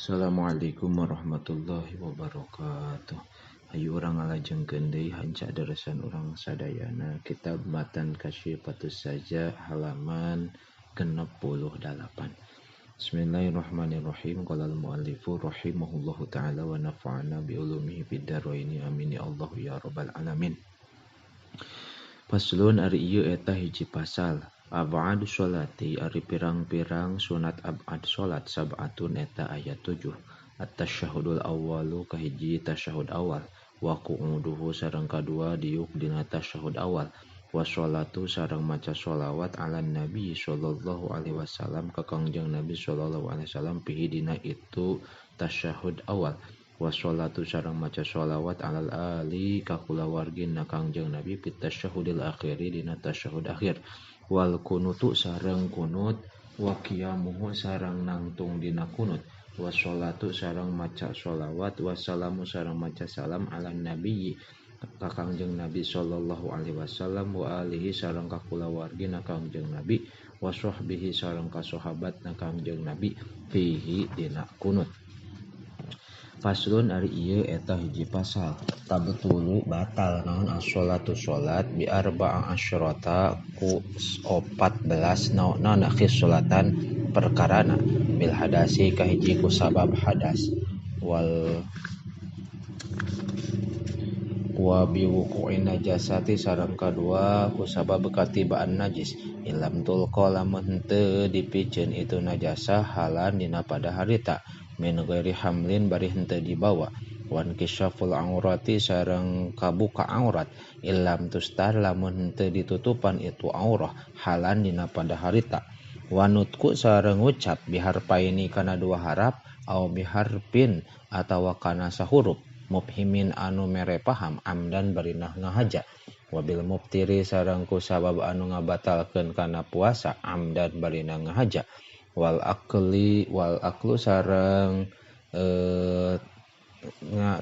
Assalamualaikum warahmatullahi wabarakatuh. Hayu urang ngalajengkeun deui hanca deresan urang sadayana kitab Matan Kasyifatus Saja halaman 68. Bismillahirrahmanirrahim. Qala al-muallifu rahimahullahu taala wa nafa'ana bi ulumihi fid dharaini amin ya Allah ya rabbal alamin. Faslun ari ieu eta hiji pasal. Ab'ad sholati ari pirang-pirang sunat ab'ad sholat sab'atun eta ayat 7. At-tasyahudul awwalu kahiji tasyahud awal, wa qu'uduhu sareng kadua diuk dina tasyahud awal, wa sholatu sareng maca sholawat ala nabi sallallahu alaihi wasallam ka Kangjeng Nabi sallallahu alaihi wasallam pihi dina itu tasyahud awal, wa sholatu sareng maca sholawat alal ali ka kulawargina Kangjeng Nabi fit tasyahudil akhiri dina tasyahud akhir, wal kunutu sareng kunut, wa qiyamuhu sareng nangtung dina kunut, wa sholatu sareng maca sholawat, wa salamu sareng maca salam ala nabiyyi ka Kangjeng Nabi sallallahu alaihi wasallam, wa alihi sareng ka kulawargina Kangjeng Nabi, wa sahbihi sareng ka sahabatna Kangjeng Nabi fihi dina kunut. Faslun ari ieu eta hiji pasal. Tabtulu batal naon as-sholatu sholat bi arba'a asyrata ku 14 naon khislatan perkarana bil hadasi kahiji ku sabab hadas, wal wa bi wuqu'in najasati sareng kadua ku sabab katibaan najis, ilam tulqa lamun henteu dipiceun itu najasah halan dina pada harita min ghairi hamlin bari henteu dibawa, wan kisyaful aurati sareng kabuka aurat illam tustar lamun henteu ditutupan itu aurah halan dina pada harita, wanutku sareng ngucap biharpaini kana dua harap au biharpin atawa kana sahurup mubhimin anu mere paham amdan barinah ngahaja, wabil mubtiri sareng ku sabab anu ngabatalkeun kana puasa amdan barina ngahaja, wal akli wal aklu sareng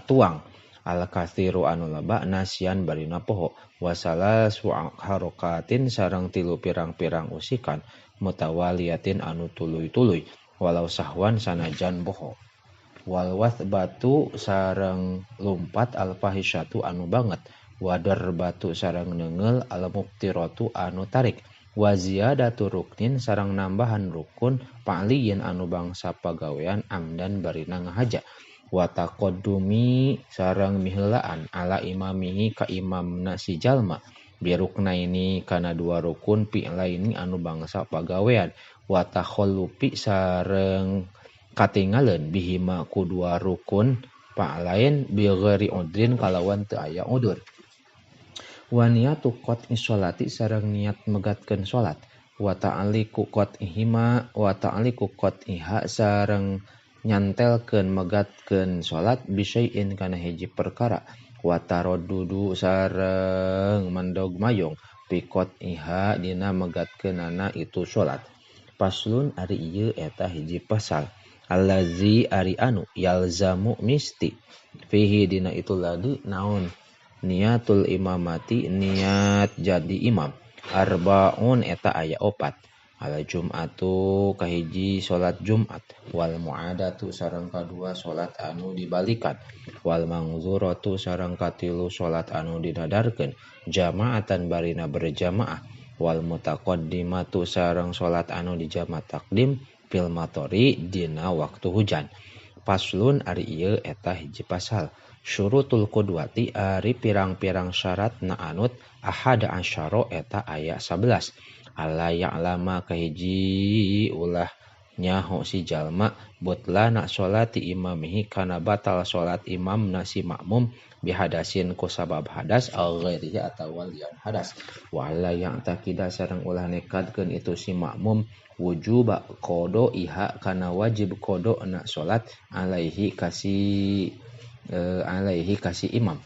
tuang al kathiru anu loba nasian barina poho, wasalasu harokatin sareng tilu pirang-pirang usikan mutawaliyatin anu tuluy-tuluy walau sahwan sanajan poho, wal wathbatu sareng lumpat al fahisyatu anu banget, wadar batu sareng neunggeul al mubtiratu anu tarik, wa ziyadatu ruknin sareng nambahan rukun pa'liyin anu bangsa pagawean amdan barina ngahaja, wa taqaddumi sareng miheulaan ala imamihi ka imamna si jalma biruknaini kana dua rukun fi'laini anu bangsa pagawean, wa takhallufi sareng katingaleun bihima ku dua rukun pa'lain bi ghairi udrin kalawan teu aya udur, wa niyatu qat'i sholati sareng niat megatkeun salat, wa ta'liqu qat'ihima wa ta'liqu qat'iha sareng nyantelkeun megatkeun salat bisyai'in kana hiji perkara, wa taraddudu sareng mendog mayong fi qat'iha dina megatkeunana itu salat. Faslun ari ieu eta hiji pasal. Allazi ari anu yalzamu misti fihi dina itu ladi naon niatul imamati niat jadi imam arbaun eta aya opat, ala jum'atu kahiji salat Jumat, wal mu'adatu sareng kadua salat anu dibalikan, wal mangzuratu sareng katilu salat anu dinadarkeun jamaatan barina berjamaah, wal mutaqaddimatu sareng salat anu dijama takdim fil matori dina waktu hujan. Faslun ari ieu eta hiji pasal. Syurutul qudwati ari pirang-pirang syarat na anut ahada asyara eta aya 11. Alla ya'lama kahiji ulah nyaho si jalma butlana sholati imamihi kana batal salat imamna si makmum bihadasin ku sabab hadas au ghairihi atawa lian hadas, wa alla ya'taqida sareng ulah nekadkeun itu si makmum wujuba qada iha kana wajib qada na salat alaihi kasi imam,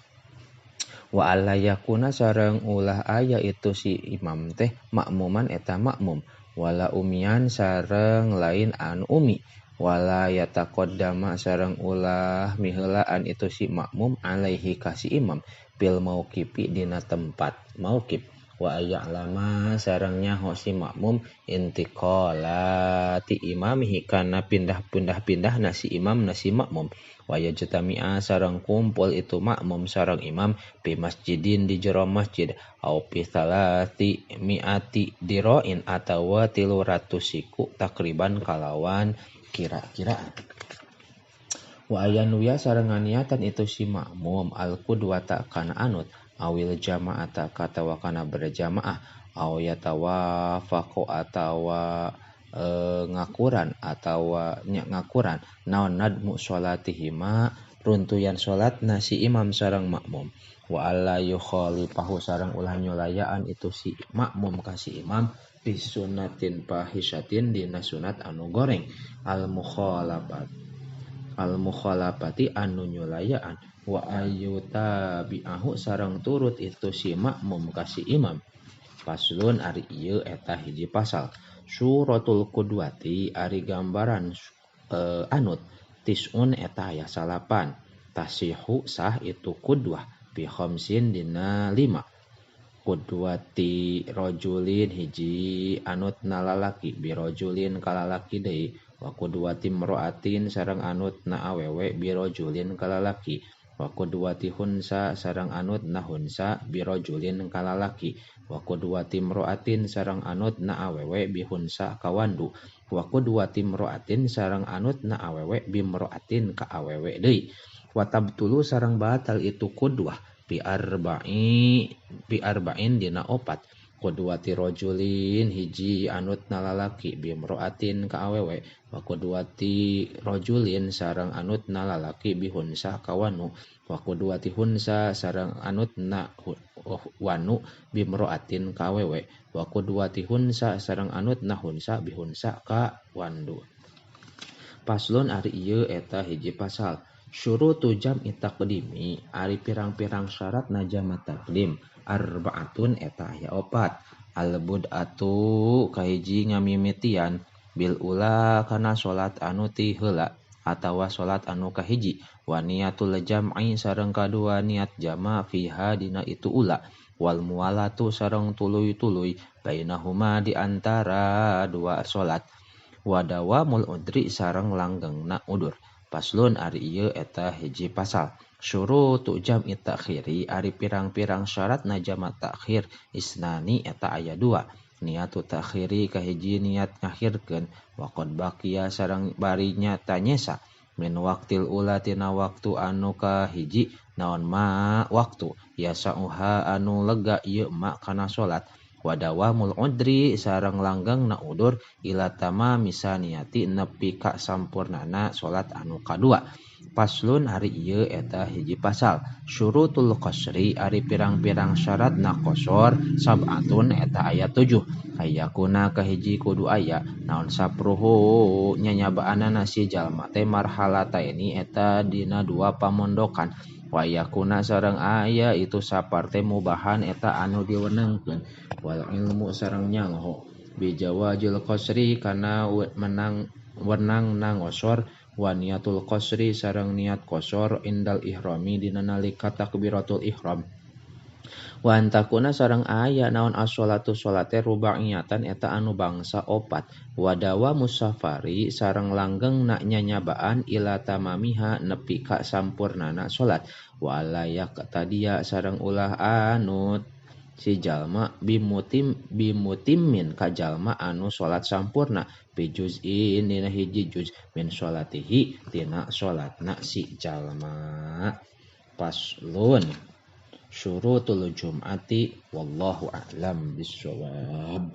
wa alla yakuna sareng ulah aya itu si imam teh makmuman eta makmum, wala umian sareng lain anu umi, wala yataqaddama sareng ulah miheulaan itu si makmum alaihi kasi imam fil mauqifi dina tempat mauqif, Wa ya'lama sareng nyaho si makmum intiqalati imamihi kana pindah-pindah-pindahna si imam na si makmum. Wa yajtami'a sareng kumpul itu makmum sareng imam pi masjidin di jero masjid au pi thalathi mi'ati diroin atawa 300 siku takriban kalawan kira-kira. Wa ayanuya sareng nganiatan itu si makmum al qudwata kana anut awil jama'ata katawa kana berjamaah aw yatawafaqu atawa ngakuran atawa ngakuran naon nadmu sholatihima runtuyan salat nasi imam sareng makmum. Wa alla yukhalifahu sareng ulah nyulayaan itu si makmum ka si imam bisunnatin fahishatin dina sunat anu goreng al mukhalafat al mukhalafati anu nyulayaan. Wa ayyutabi'ahu sareng turut itu si makmum ka si imam. Faslun ari ieu eta hiji pasal. Suratul qudwati ari gambaran anut tis'un eta aya salapan. Tasihu sah itu qudwah bi khamsin dina 5. Qudwati rajulin hiji anut na lalaki bi rajulin kalalaki deui. Wa qudwati imra'atin sareng anut na awewe bi rajulin kalalaki. Wa qudwati hunsa sareng anut na hunsa bi rajulin kalalaki. Wa qudwati imra'atin sareng anut na awewe bi hunsa kawandu. Wa qudwati imra'atin sareng anut na awewe bi imra'atin ka awewe deui. Wa tabtulu sareng batal itu qudwah bi arba'in dina 4. Qudwati rajulin hiji anut na lalaki bi imra'atin ka awewe. Wa qudwati rajulin sareng anut na lalaki bi hunsa kawanu. Wa qudwati hunsa sareng anut na wanu bi imra'atin ka awewe. Wa qudwati hunsa sareng anut na hunsa bi hunsa ka wandu. Paslon ari ieu eta hiji pasal. Syurutu jam'i taqdimi ari pirang-pirang syarat na jama taqdim arba'atun eta aya 4. Al bud'atu kahiji ngamimitian bil ula kana salat anu ti heula atawa salat anu kahiji. Wa niatul jam'i sareng kadua niat jama fiha dina itu ula. Wal muwalatu sareng tuluy-tuluy bainahuma di antara dua salat. Wa dawamul udri sareng langgengna udur. Paslon ari ieu eta hiji pasal. Syurutu jam'i ta'khiri ari pirang-pirang syarat na jama ta'khir isnani eta aya 2. Niatu ta'khiri kahiji niat ngakhirkeun wa qad baqiya sareng bari nyata nyesa min waqtil ula tina waktu anu kahiji naon ma waktu yasauha anu lega ieu ma kana salat. Wa dawamul udri sareng langgeng na udur ila tamami saniati nepi ka sampurnana salat anu kadua. Paslon ari ieu eta hiji pasal. Syurutul qasri ari pirang-pirang syarat na qasor sab'atun eta aya 7. Hayakuna kahiji kudu aya naon sapruhu nyanyabaanana si jalma teh marhalataini eta dina 2 pamondokan. Wa yakuna sareng aya itu saparte mubahan eta anu diwenangkeun. Wal ilmu sareng nyaho bijawajil qasri kana menang wenang nangosor. Wa niatul qasri sareng niat qasor indal ihrami dina nalika takbiratul ihram. Wa antakuna sareng aya naon as-sholatu sholate rubaiyatan eta anu bangsa 4. Wa dawa musafari sareng langgeng na nyanyabaan ila tamamiha nepi ka sampurnana salat. Wa layak tadia sareng ulah anut si jalma bimutimmin ka jalma anu salat sampurna bi juz'in dina hiji juz min sholatihi tina salatna si jalma. Paslon syurutul jum'ati wallahu a'lam bissawab.